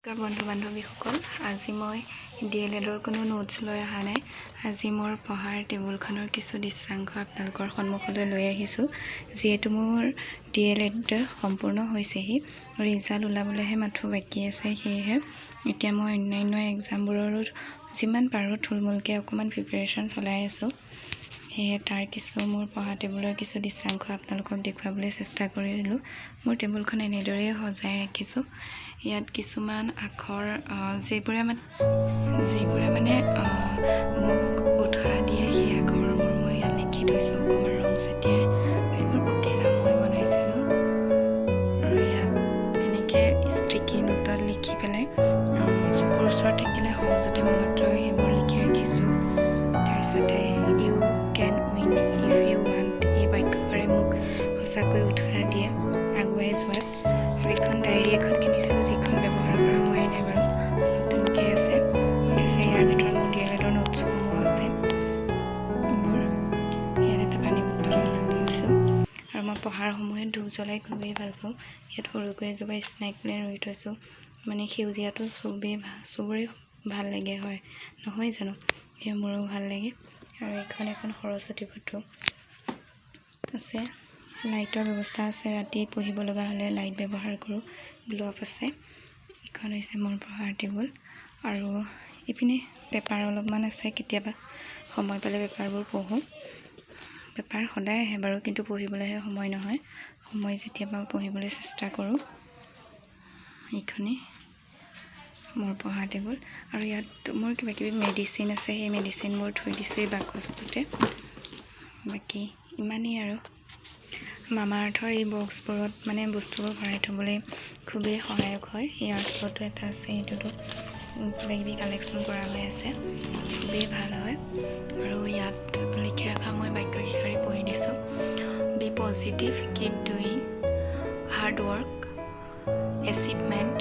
বন্ধু বান্ধৱীসকল, আজি মই ডি এল এডৰ কোনো নোটছ লৈ অহা নাই। আজি মোৰ পঢ়াৰ টেবুলখনৰ কিছু দৃশ্যাংশ আপোনালোকৰ সন্মুখলৈ লৈ আহিছোঁ। যিহেতু মোৰ ডি এল এড সম্পূৰ্ণ হৈছেহি, ৰিজাল্ট ওলাবলৈহে মাথোঁ বাকী আছে, সেয়েহে এতিয়া মই অন্যান্য এক্সামবোৰৰো যিমান পাৰোঁ থুলমূলকৈ অকণমান প্ৰিপেৰেশ্যন চলাই আছোঁ। সেয়ে তাৰ কিছু মোৰ পঢ়া টেবুলৰ কিছু দৃশ্যাংশ আপোনালোকক দেখুৱাবলৈ চেষ্টা কৰিলোঁ। মোৰ টেবুলখন এনেদৰেই সজাই ৰাখিছোঁ। ইয়াত কিছুমান আখৰ যিবোৰে মানে মোক উৎসাহ দিয়ে, সেই আখৰবোৰ মই ইয়াত লিখি থৈছোঁ অকণমান ৰং ছটিয়াই। এইবোৰ পখিলা মই বনাইছিলোঁ আৰু ইয়াত এনেকৈ ষ্টিকি নোটত লিখি পেলাই চকুৰ ওচৰত থাকিলে সহজতে মনত ৰয়, সেইবোৰ লিখি ৰাখিছোঁ। তাৰপিছতে "You can win if you want", এই বাক্যষাৰে মোক সঁচাকৈ উৎসাহ দিয়ে আগুৱাই যোৱাত। আৰু এইখন ডায়েৰী এখন কিনিছিলোঁ, যিখন ব্যৱহাৰ কৰা হোৱাই নাই বাৰু, নতুনকৈ আছে। আছে ইয়াৰ ভিতৰত মোৰ ডি এল এডৰ নোটছসমূহ আছে এইবোৰ। ইয়াত এটা পানী বটল দিছোঁ। আৰু মই পঢ়াৰ সময়ত ধূপ জ্বলাই খুবেই ভাল পাওঁ। ইয়াত সৰুকৈ এজোপা স্নেক প্লেণ্ট ৰুই থৈছোঁ। মানে সেউজীয়াটো চবৰে ভাল লাগে, হয় নহয় জানো? সেয়ে মোৰো ভাল লাগে। আৰু এইখন এখন সৰস্বতী ফটো আছে। লাইটৰ ব্যৱস্থা আছে, ৰাতি পঢ়িব লগা হ'লে লাইট ব্যৱহাৰ কৰোঁ। গ্ল'ব আছে। এইখন হৈছে মোৰ পঢ়াৰ টেবুল। আৰু ইপিনে পেপাৰ অলপমান আছে, কেতিয়াবা সময় পালে পেপাৰবোৰ পঢ়োঁ। পেপাৰ সদায় আহে বাৰু, কিন্তু পঢ়িবলৈহে সময় নহয়। সময় যেতিয়া পাওঁ পঢ়িবলৈ চেষ্টা কৰোঁ। এইখনেই মোৰ পঢ়া টেবুল। আৰু ইয়াত মোৰ কিবা কিবি মেডিচিন আছে, সেই মেডিচিনবোৰ থৈ দিছোঁ এই বাকচটোতে। বাকী ইমানেই। আৰু মামা আৰ্থৰ এই বক্সবোৰত মানে বস্তুবোৰ ভৰাই থ'বলৈ খুবেই সহায়ক হয়। ইয়াৰ তলতো এটা আছে, এইটোতো কিবা কিবি কালেকশ্যন কৰা হৈ আছে, খুবেই ভাল হয়। আৰু ইয়াত লিখি ৰখা মই বাক্যকেইষাৰি পঢ়ি দিছোঁ: "Be positive, keep doing hard work, achievement."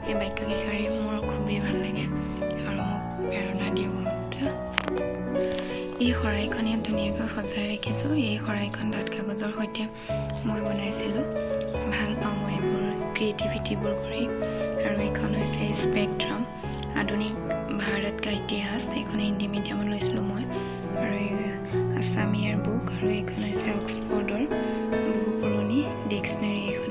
এই বাক্যকেইষাৰি মোৰ খুবেই ভাল লাগে আৰু মোক প্ৰেৰণা দিয়ে বহুত। এই শৰাইখন ইয়াত ধুনীয়াকৈ সজাই ৰাখিছোঁ। এই শৰাইখন ডাঠ কাগজৰ সৈতে মই বনাইছিলোঁ। ভাল পাওঁ মই এইবোৰ ক্ৰিয়েটিভিটিবোৰ কৰি। আৰু এইখন হৈছে স্পেক্ট্ৰাম আধুনিক ভাৰত কা ইতিহাস। এইখন হিন্দী মিডিয়ামত লৈছিলোঁ মই। আৰু এই আছাম ইয়েৰ বুক। আৰু এইখন হৈছে অক্সফৰ্ডৰ বহু পুৰণি ডিক্সনেৰী। এইখন